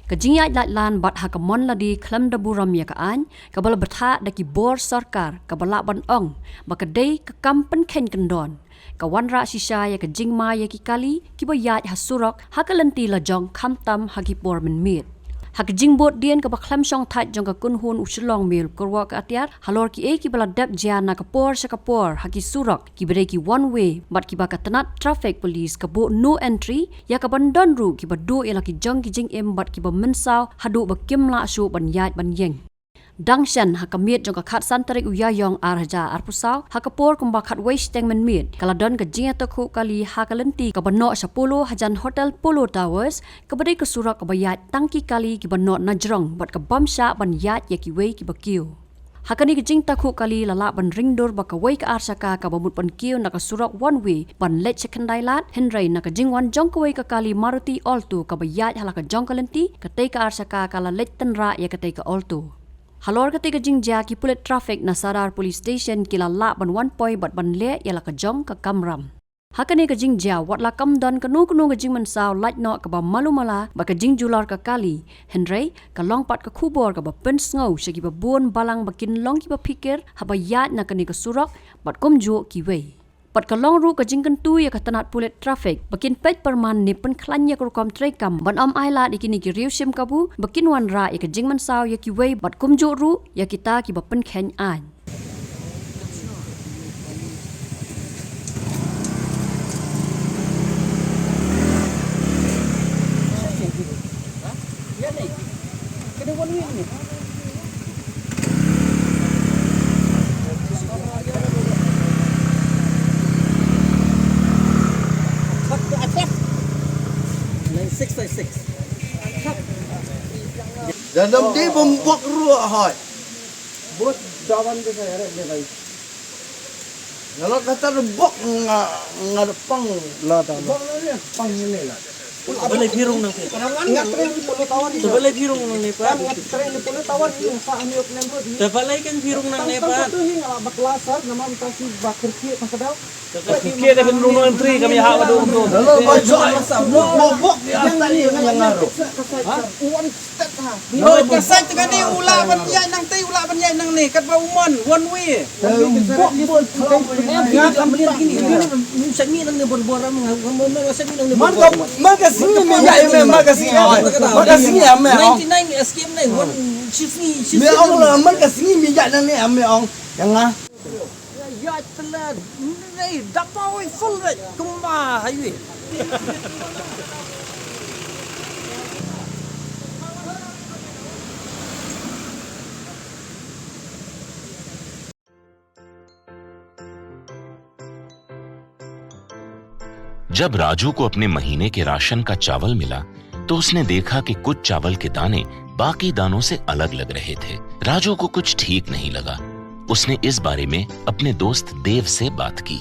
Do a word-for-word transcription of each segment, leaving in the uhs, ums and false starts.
Ka jingïaid lait lan bad ha ka mon lade khlem da burom ïa ka aiñ, kaba la bthah da ki bor sorkar, kaba lah ban ong ba ka dei ka kam pynkheiñ kyndon, ka wanrah shisha ïa ka jingma ïa ki kali kiba ïaid ha surok ha ka lynti lajong, khamtam ha ki por mynmiet. Ha ka jingbud dien kaba khlem shongthait jong ka kynhun u Shillong Mail Kyrwoh ka Atiar, halor kiei kiba la dep jia na ka por sha ka por ha ki surok kiba dei ki one way bad kiba ka tnat traffic police ka buh no entry, ïa kaban don ruh kiba duh ïa la ki jong ki jingim bad kiba mynsaw haduh ba kim lah shuh ban ïaid ban ïeng. Dang shen ha ka miet jong ka khatsan tarik u Ïaïong ar hajar arphew saw, ha ka por kumba khatwei shiteng mynmiet, ka la don ka jingïatakhuh kali ha ka lynti kaba noh sha Polo hajan Hotel Polo Towers, kaba dei ka surok kaba ïaid tang ki kali kiba noh najrong bad ka bym shah ban ïaid ïa kiwei kiba kiew. Ha kane ka jingtakhuh kali la lah ban ring dur ba kawei ka arshaka kaba mut ban kiew na ka surok one way ban leit sha Khyndailad, hynrei na ka jingwan jong kawei ka kali Maruti Alto kaba ïaid ha la ka jong ka lynti, katei ka arshaka ka la leit tynrah ïa katei ka Alto. Halor katei ka jingjia, ki pulit traffic na Sadar Police Station ki la lah ban wan poi bad ban leh ïa la ka jong ka kamram. Ha kane ka jingjia, wat la kam don kano kano ka jingmynsaw lait noh kaba malu mala bad ka jingjulor ka kali, hynrei ka long pat ka khubor kaba pynsngew sha kiba bun balang ba kin long kiba phikir haba ïaid na kane ka surok bad kumjuh kiwei. Bad ka long ruh ka jingkyntu ïa ka tnat pulit traffic ba kin peit pyrman ne pynkhlaiñ ïa ka rukom treikam ban ym ailad ïa kine ki riew shim kabu ba kin wanrah ïa ka jingmynsaw ïa kiwei bad kumjuh ruh ïa kita kiba pynkheiñ aiñ. Dalam di bembok ruah hoi. Bot dawan ke saya rek dia baik. Kalau kata bok nga nga depang la ta. Bok ni pang ni la. Balai phirung nang te. Ngat tren ni puluh tahun. Balai phirung nang ne pa. Ngat tren ni puluh tahun ni sa ami ok nem bot. Balai kan phirung nang ne pa. Tu hi ngala bakla sar nama mutasi bakir ki pakadau. Kiki dah kena nunu entry kami hak pada untuk. Hello, bok bok bok bok di atas ni yang ngaruh. One step ha. Kasai tengah ni ulah ban ïaid nang tei, ulah ban ïaid nang ni, kat ba umon one way. Bok bok. Nga kam lihat gini. Sami nang ni bor-bor am, sami nang ni bor-bor. Mar ka singi me ïaid me, mar ka singi. Mar ka singi me. Ninety nine S K M nine one. Shisngi shisngi. Me ong la mar ka singi me ïaid nang ni me ong. Yang nga. Ïa tla nei da pawai full rate kumba highway. जब राजू को अपने महीने के राशन का चावल मिला, तो उसने देखा कि कुछ चावल के दाने बाकी दानों से अलग लग रहे थे। राजू को कुछ ठीक नहीं लगा। उसने इस बारे में अपने दोस्त देव से बात की।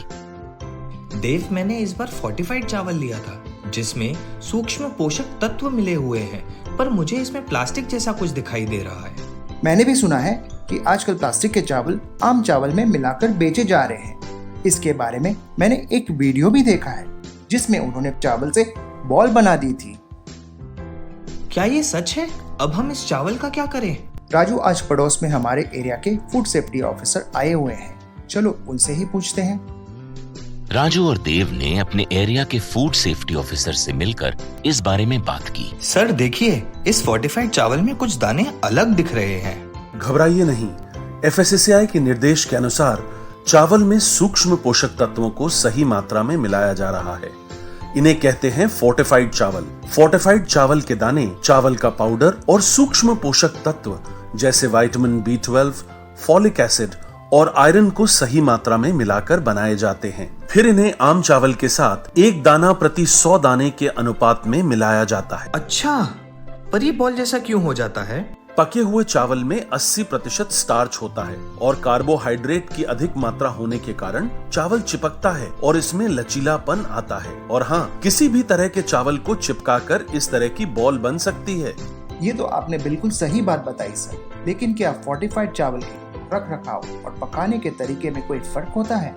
देव, मैंने इस बार फोर्टिफाइड चावल लिया था, जिसमें सूक्ष्म पोषक तत्व मिले हुए हैं, पर मुझे इसमें प्लास्टिक जैसा कुछ दिखाई दे रहा है। मैंने भी सुना है कि आजकल प्लास्टिक के चावल आम चावल में मिलाकर बेचे जा रहे हैं। इसके बारे में मैंने एक वीडियो भी देखा है, जिसमें उन्होंने चावल से बॉल बना दी थी। क्या ये सच है? अब हम इस चावल का क्या करें? राजू, आज पड़ोस में हमारे एरिया के फूड सेफ्टी ऑफिसर आए हुए हैं, चलो उनसे ही पूछते हैं। राजू और देव ने अपने एरिया के फूड सेफ्टी ऑफिसर से मिलकर इस बारे में बात की। सर, देखिए, इस फोर्टिफाइड चावल में कुछ दाने अलग दिख रहे हैं। घबराइए नहीं, एफएसएसएआई के निर्देश के अनुसार चावल में सूक्ष्म पोषक तत्वों को सही मात्रा में मिलाया जा रहा है। इन्हें कहते हैं फोर्टिफाइड चावल। फोर्टिफाइड चावल के दाने चावल का पाउडर और सूक्ष्म पोषक तत्व जैसे vitamin B twelve, folic acid और आयरन को सही मात्रा में मिलाकर बनाए जाते हैं। फिर इन्हें आम चावल के साथ एक दाना प्रति सौ दाने के अनुपात में मिलाया जाता है। अच्छा, पर ये बॉल जैसा क्यों हो जाता है? पके हुए चावल में अस्सी प्रतिशत स्टार्च होता है और कार्बोहाइड्रेट की अधिक मात्रा होने के कारण चावल चिपकता है और इसमें लचीलापन आता है। और हाँ, किसी भी तरह के चावल को चिपकाकर इस तरह की बॉल बन सकती है। ये तो आपने बिल्कुल सही बात बताई सर, लेकिन क्या फोर्टिफाइड चावल के रख रखाव और पकाने के तरीके में कोई फर्क होता है?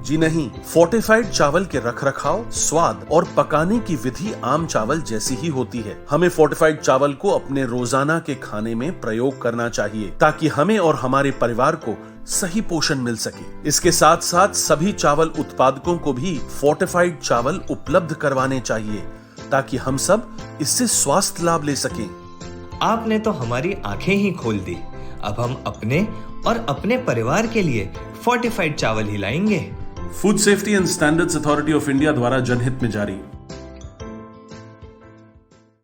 जी नहीं, फोर्टिफाइड चावल के रखरखाव, स्वाद और पकाने की विधि आम चावल जैसी ही होती है। हमें फोर्टिफाइड चावल को अपने रोजाना के खाने में प्रयोग करना चाहिए, ताकि हमें और हमारे परिवार को सही पोषण मिल सके। इसके साथ साथ सभी चावल उत्पादकों को भी फोर्टिफाइड चावल उपलब्ध करवाने चाहिए, ताकि हम सब इससे स्वास्थ्य लाभ ले सकें। आपने तो हमारी आंखें ही खोल दी। अब हम अपने और अपने परिवार के लिए फोर्टिफाइड चावल ही लाएंगे। Food safety and standards authority of India द्वारा जनहित में जारी।